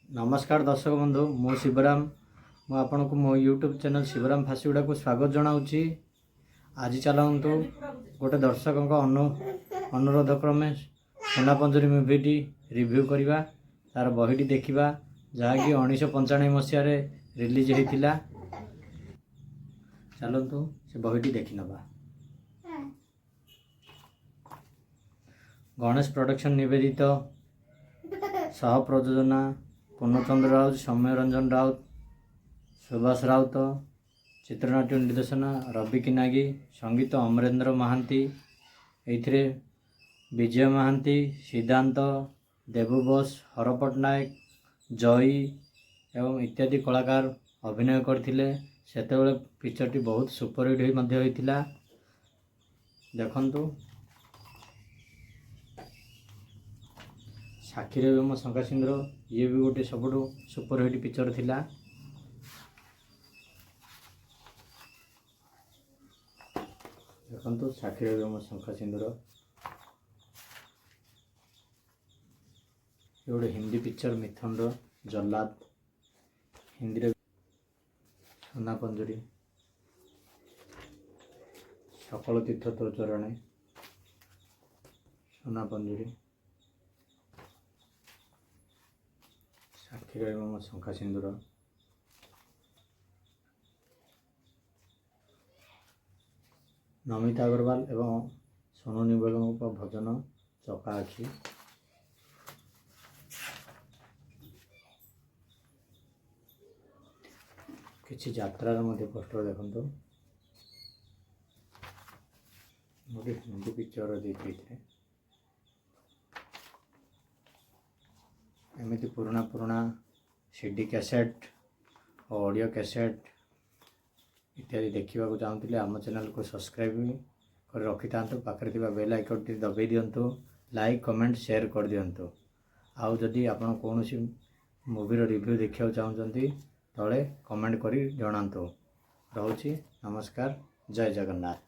ନମସ୍କାର ଦର୍ଶକ ବନ୍ଧୁ, ମୁଁ ଶିବରାମ। ମୁଁ ଆପଣଙ୍କୁ ମୋ ୟୁଟ୍ୟୁବ୍ ଚ୍ୟାନେଲ୍ ଶିବରାମ ଫାସିଗୁଡ଼ାକୁ ସ୍ୱାଗତ ଜଣାଉଛି। ଆଜି ଚାଲନ୍ତୁ ଗୋଟେ ଦର୍ଶକଙ୍କ ଅନୁରୋଧ କ୍ରମେ ସୁନା ପଞ୍ଜୁରୀ ମୁଭିଟି ରିଭ୍ୟୁ କରିବା, ତାର ବହିଟି ଦେଖିବା, ଯାହାକି 1995 ମସିହାରେ ରିଲିଜ୍ ହେଇଥିଲା। ଚାଲନ୍ତୁ ସେ ବହିଟି ଦେଖିନେବା। ଗଣେଶ ପ୍ରଡକ୍ସନ୍ ନିବେଦିତ, ସହ ପ୍ରଯୋଜନା ପୂର୍ଣ୍ଣଚନ୍ଦ୍ର ରାଉତ, ସୌମ୍ୟ ରଞ୍ଜନ ରାଉତ, ସୁଭାଷ ରାଉତ, ଚିତ୍ରନାଟ୍ୟ ନିର୍ଦ୍ଦେଶନା ରବି କିନାଗି, ସଙ୍ଗୀତ ଅମରେନ୍ଦ୍ର ମହାନ୍ତି। ଏଇଥିରେ ବିଜୟ ମହାନ୍ତି, ସିଦ୍ଧାନ୍ତ, ଦେବୁ ବୋଷ, ହର ପଟ୍ଟନାୟକ, ଜୟୀ ଏବଂ ଇତ୍ୟାଦି କଳାକାର ଅଭିନୟ କରିଥିଲେ। ସେତେବେଳେ ପିକ୍ଚରଟି ବହୁତ ସୁପରହିଟ୍ ହୋଇ ମଧ୍ୟ ହୋଇଥିଲା। ଦେଖନ୍ତୁ, ସାକ୍ଷୀରେ ବି ମୋ ଶଙ୍ଖା ସିନ୍ଦୁର, ଇଏ ବି ଗୋଟେ ସବୁଠୁ ସୁପରହିଟ୍ ପିକ୍ଚର ଥିଲା। ଦେଖନ୍ତୁ, ସାକ୍ଷୀରେ ବି ମୋ ଶଙ୍ଖା ସିନ୍ଦୁର, ଇଏ ଗୋଟେ ହିନ୍ଦୀ ପିକ୍ଚର, ମିଥୁନର ଜଲ୍ଲାଦ, ହିନ୍ଦୀରେ ସୁନା ପଞ୍ଜୁରୀ, ସକଳ ତୀର୍ଥ ତୋ ଚରଣେ, ସୁନା ପଞ୍ଜୁରୀ, ସାକ୍ଷୀ ରହିବ ମୋ ଶଙ୍ଖା ସିନ୍ଦୁର। ନମିତା ଅଗ୍ରୱାଲ ଏବଂ ସୋନୁ ନିଗମଙ୍କ ଭଜନ ଚକା ଆଖି। କିଛି ଯାତ୍ରାର ମଧ୍ୟ ପୋଷ୍ଟର ଦେଖନ୍ତୁ। ଗୋଟେ ହିନ୍ଦୀ ପିକ୍ଚର ଦେଇଛି ଏଥିରେ। ଏମିତି ପୁରୁଣା ପୁରୁଣା ସିଡି କ୍ୟାସେଟ୍ ଓ ଅଡ଼ିଓ କ୍ୟାସେଟ୍ ଇତ୍ୟାଦି ଦେଖିବାକୁ ଚାହୁଁଥିଲେ ଆମ ଚ୍ୟାନେଲକୁ ସବସ୍କ୍ରାଇବ୍ କରି ରଖିଥାନ୍ତୁ, ପାଖରେ ଥିବା ବେଲ୍ ଆଇକନ୍ଟି ଦବାଇ ଦିଅନ୍ତୁ, ଲାଇକ୍, କମେଣ୍ଟ, ସେୟାର କରିଦିଅନ୍ତୁ। ଆଉ ଯଦି ଆପଣ କୌଣସି ମୁଭିର ରିଭ୍ୟୁ ଦେଖିବାକୁ ଚାହୁଁଛନ୍ତି, ତଳେ କମେଣ୍ଟ କରି ଜଣାନ୍ତୁ। ରହୁଛି, ନମସ୍କାର, ଜୟ ଜଗନ୍ନାଥ।